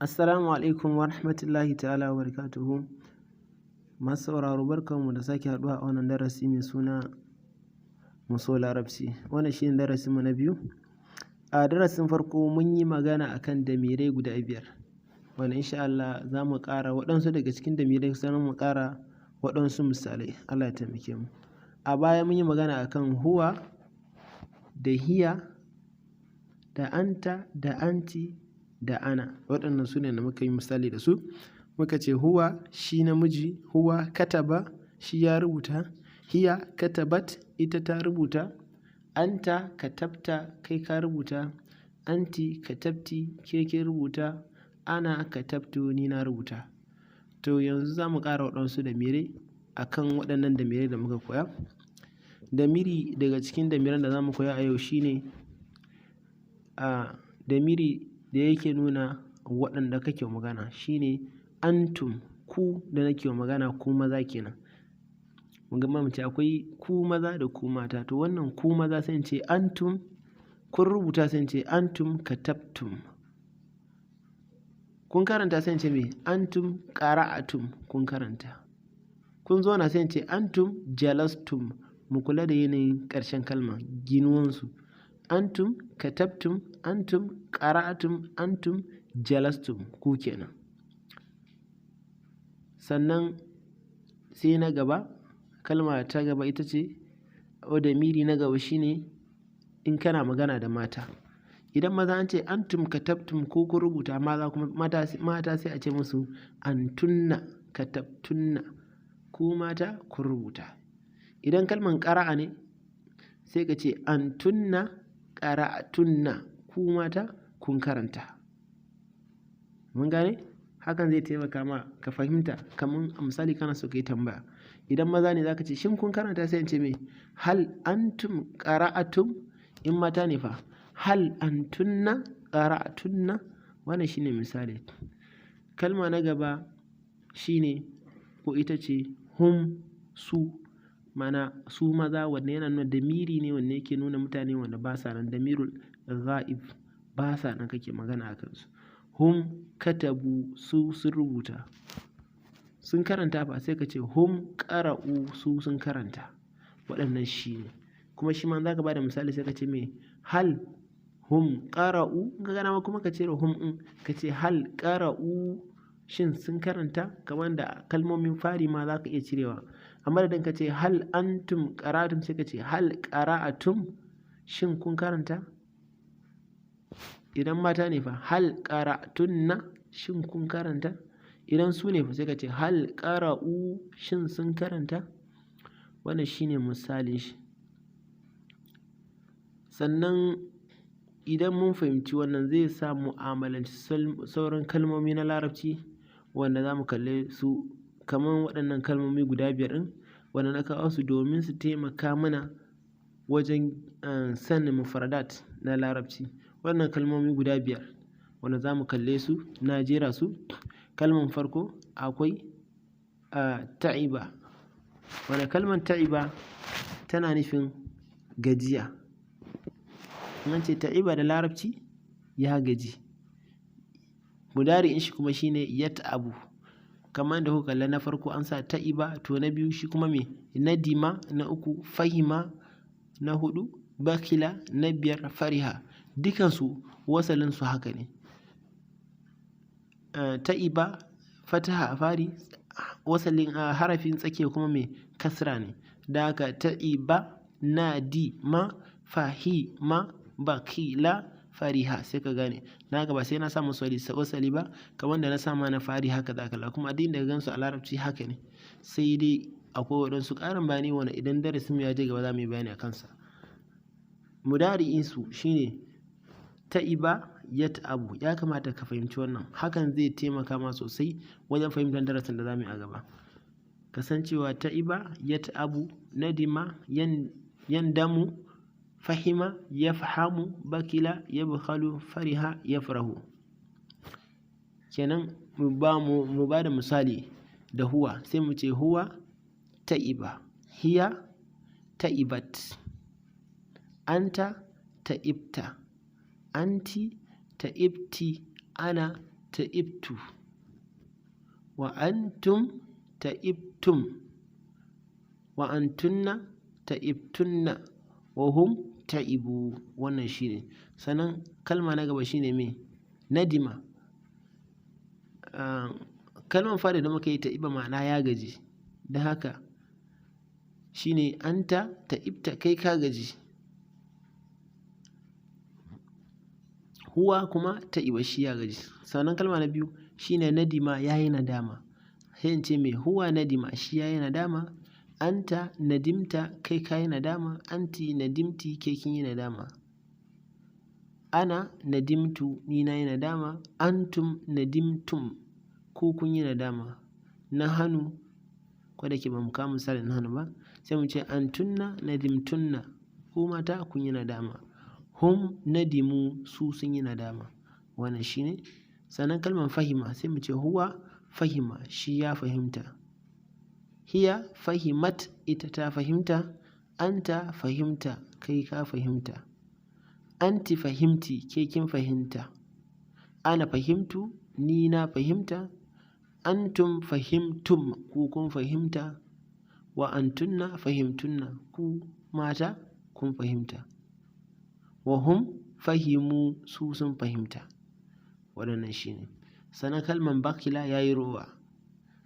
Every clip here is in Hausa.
Assalamu alaikum wa rahmatullahi ta'ala wa barakatuhu. Masu sauraro, barkanmu da sake haɗuwa a wannan darasi mai suna Mu so Larabci. Wannan shi ne darasinmu na biyu. A darasin farko mun yi magana akan damirai guda biyar, wanda insha Allah za mu ƙara waɗansu daga cikin damirai, sannan mu ƙara waɗansu misalai. Allah ya taimake mu. A baya mun yi magana akan huwa da hiya da anta da anti da ana. Waɗannan su ne da muka yi misali da su. Muka ce huwa shi namiji, huwa kataba, shi ya rubuta, hiya katabat, ita ta rubuta, anta katabta, kai ka rubuta, anti katabti, ke kin rubuta, ana katabtu, ni na rubuta. To, yanzu za mu ƙara waɗansu damirai a kan waɗannan damirai da muka koya. Damiri daga cikin damiran da za mu koya a yau shi ne damiri da yake nuna waɗanda kake magana, shi ne antum, ku da nake magana, ku maza kenan. Mun ga mu ce akwai ku maza da ku mata. To, wannan ku maza sai in ce antum, kun rubuta sai in ce antum katabtum. Kun karanta sai in ce me? Antum qara'atum, kun karanta. Kun zauna sai in ce antum jalastum. Mu kula da yanayin ƙarshen kalma, ginuwansu. Antum katabtum, antum qara'atum, antum jalastum, ku kenan. Sannan sai na gaba, kalma ta gaba ita ce damiri na gaba, shine in kana magana da mata. Idan maza an ce antum katabtum, ko kun rubuta, maza kuma mata sai a ce musu antunna katabtunna, ku mata kun rubuta. Idan kalman ƙara'a ne, sai ka ce antunna qara'atunna, ku mata kun karanta. Mun gane? Hakan zai taimaka ma ka fahimta. Kamar a misali, kana so ka yi tambaya. Idan maza ne, za ka ce shin kun karanta? Sai in ce me? Hal antum qara'atum? In mata ne fa, hal antunna qara'atunna? Wannan shine misali. Kalma na gaba shine ko ita ce hum, su, ma'ana su maza. Wanda yana nuna damiri ne wanda yake nuna mutane wanda ba sa nan, damirul ghaib, ba sa nan kake magana a kansu. Hum katabu, su sun rubuta. Sun karanta fa, sai ka ce hum qara'u, su sun karanta. Waɗannan shi ne. Kuma shi ma za ka ba da misali, sai ka ce me? Hal hum qara'u? In ka ga dama kuma ka cire hum ɗin, ka ce hal qara'u, shin sun karanta? Kamar da kalmomin fari ma za ka iya cirewa. A madadin ka ce hal antum qara'atum, sai ka ce hal qara'atum, shin kun karanta? Idan mata ne fa, hal qara'tunna, shin kun karanta? Idan su ne fa, sai ka ce hal qara'u, shin sun karanta? Wannan shine misalin shi. Sannan idan mun fahimci wannan, zai sa mu'amalanci sauran kalmomi na Larabci wanda za mu kalle su, kamar waɗannan kalmomi guda biyar ɗin wanda na kawo su domin su taimaka mana wajen sanin mufradat na Larabci. Wannan kalmomi guda biyar wanda za mu kalle su, na jera su. Kalman farko akwai ta'iba, wanda kalmar ta'iba tana nufin gajiya. In an ce ta'iba da Larabci, ya gaji. Mudari'in shi kuma shine yat'abu. Kamar da kuka kalla, na farko an sa ta'iba, to na biyu shi kuma me? Nadima, na uku fahima, na huɗu bakila, na biyar fariha. Dukansu wasalinsu haka ne. Ta'iba fataha a fari, wasalin harafin tsakiya kuma me? Kasra ne. Da haka ta'iba, nadima, fahima, bakila, fariha, sai ka gane. Dan haka ba sai na sa musu wasali ba, kamar da na sa ma na fari haka za ka kalla. Kuma duk inda ka gansu a Larabci haka ne. Sai dai akwai waɗansu ƙarin bayani wanda idan darasinmu ya je gaba za mu yi bayani a kansa. Mudari'insu shine ta'iba yat'abu. Ya kamata ka fahimci wannan. Hakan zai taimaka ma sosai wajen fahimtar darasin da za mu yi a gaba. Kasancewa ta'iba yat'abu, nadima yandamu, fahima yafhamu, bakila yabkhalu, fariha yafrahu. Kenan mu ba da misali da huwa, sai mu ce huwa ta'iba, hiya ta'ibat, anta ta'ibta, anti ta'ibti, ana ta'ibtu. ta'ibtu, wa antum ta'ibtum, wa antunna ta'ibtunna, wa hum ta'ibu. Wannan shine. Sannan kalma na gaba shine me? Nadima. Kalmar fari da muka yi ta'iba, ma'ana ya gaji. Don haka shine anta ta'ibta, kai ka gaji. Huwa kuma ta'iba, shi ya gaji. Sannan kalma na biyu shine nadima, ya yi nadama. Sai in ce me? Huwa nadima, shi ya yi nadama. Anta nadimta, kai ka yi nadama. Anti nadimti, ke kin yi nadama. Ana nadimtu, ni na yi nadama. Antum nadimtum, ku kun yi nadama. Nahanu, ko da ke ba mu kawo misalin nahanu ba, sai mu ce antunna nadimtunna, ku mata kun yi nadama. Hum nadimu, su sun yi nadama. Wannan shine. Sannan kalmar fahima, sai mu ce huwa fahima, shi ya fahimta. Hiya fahimat, ita ta fahimta. Anta fahimta, kai ka fahimta. Anti fahimti, ke kin fahimta. Ana fahimtu, ni na fahimta. Antum fahimtum, ku kun fahimta. Wa antunna fahimtunna, ku mata kun fahimta. Wa hum fahimu, su sun fahimta. Waɗannan shine. Sannan kalman bakila, ya yi rowa.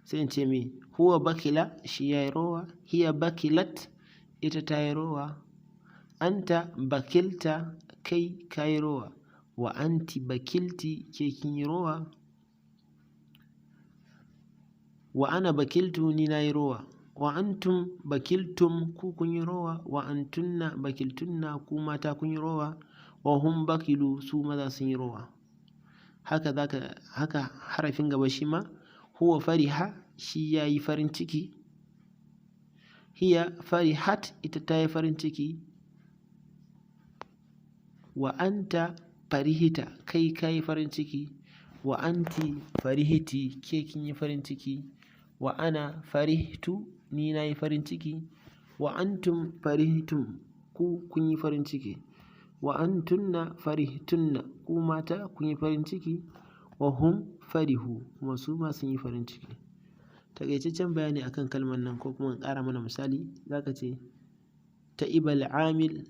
Sai in ce me? Huwa bakila, shi ya yi rowa. Hiya bakilat, ita ta yi rowa. Anta bakilta, kai ka yi rowa. Wa anti bakilti, ke kin yi rowa. Wa ana bakiltu, ni na yi rowa. Wa antum bakiltum, ku kun yi rowa. Wa antunna bakiltunna, ku mata kun yi rowa. Wa hum bakilu, su maza sun yi rowa. Haka zaka haka harafin gaba shi ma, huwa fariha, shi ya yi farin ciki. Hiya farihat, ita ta yi farin ciki. Wa anta farihita, kai ka yi farin ciki. Wa anti farihiti, ke kin yi farin ciki. Wa ana farihtu, ni na yi farin ciki. Wa antum farihtum, ku kun yi farin ciki. Wa antunna farihtunna, ku mata kun yi farin ciki. Wa hum farihu, kuma su ma sun yi farin ciki. Taƙaitaccen bayani akan kalmar nan, ko kuma in ƙara mana misali, zaka ce ta'ibal amil,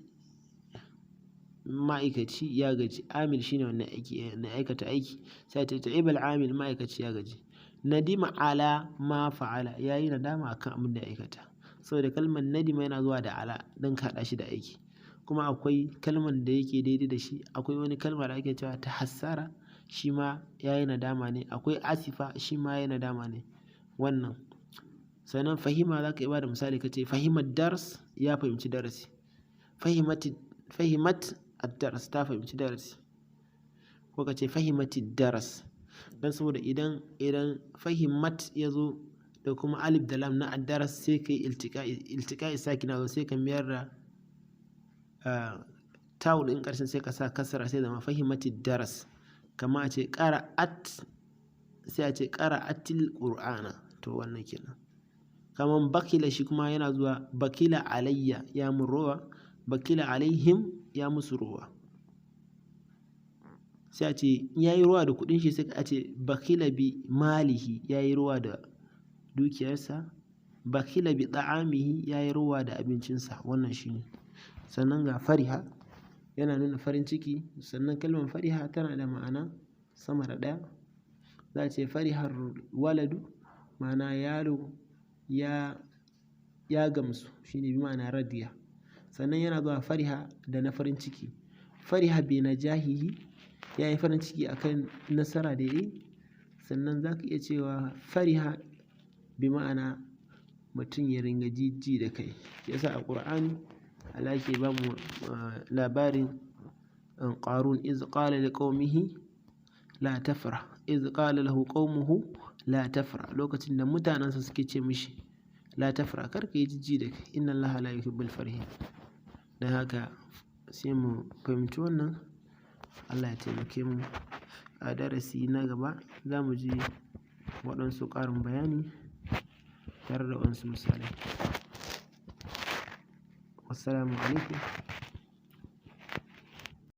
ma'aikaci ya gaji. Amil shine wannan aiki na aikata aiki. Sai ta ta'ibal amil, ma'aikaci ya gaji. Nadima ala ma fa'ala, yayi nadama akan abin da ya aikata. Saboda kalmar nadima yana zuwa da ala don ka haɗa shi da aiki. Kuma akwai kalmar da yake daidai da shi. Akwai wani kalma da ake cewa tahassara, shi ma yayi nadama ne. Akwai asifa, shi ma yayi nadama ne. Wannan. Sannan fahima, za ka iya bada misali ka ce fahimar dars, ya fahimci darasi. Fahimat ad-dars, ta fahimci darasi. Ko ka ce fahimati daras. Don saboda idan fahimat ya zo da kuma alif da lam na ad-daras, sai ka yi iltiƙa'i sakina zo, sai ka mayar da ta'un ɗin ƙarshen, sai ka sa kasra, sai zama fahimati daras. Kama a ce qara'at, sai a ce qara'atil qur'ana. To wannan kenan. Kaman bakila, shi kuma yana zuwa bakila alayya, ya mun rowa. Bakila alaihim, ya musu rowa. Sai a ce ya yi rowa da kuɗin shi, sai a ce bakila bi malihi, ya yi rowa da dukiyarsa. Bakila bi ta'amihi, ya yi rowa da abincinsa. Wannan shi ne. Sannan ga fariha, yana nuna farin ciki. Sannan kalmar fariha tana da ma'ana sama da ɗaya. Za a ce farihar waladu, ma'ana yaro ya gamsu, shine bi ma'ana radiya. Sannan yana zuwa fariha da na farin ciki. Fariha bi najahihi, ya yi farin ciki akan nasara da ya yi. Sannan za ka iya cewa fariha bi ma'ana mutum ya ringa jijji da kai. Shi yasa a Ƙur'ani Allah yake ba mu labarin Qarun, iz qala liqaumihi la tafrah, iz qala lahu qaumuhu la tafrah, lokacin da mutanensa suke ce mishi la tafrah, kar ka yi jijji da kai, inna Allaha la yuhibbul farihin. Don haka sai mu fahimci wannan. Allah ya taimake mu. A darasi na gaba za mu ji waɗansu ƙarin bayani tare da waɗansu misalai. Wassalamu alaikum.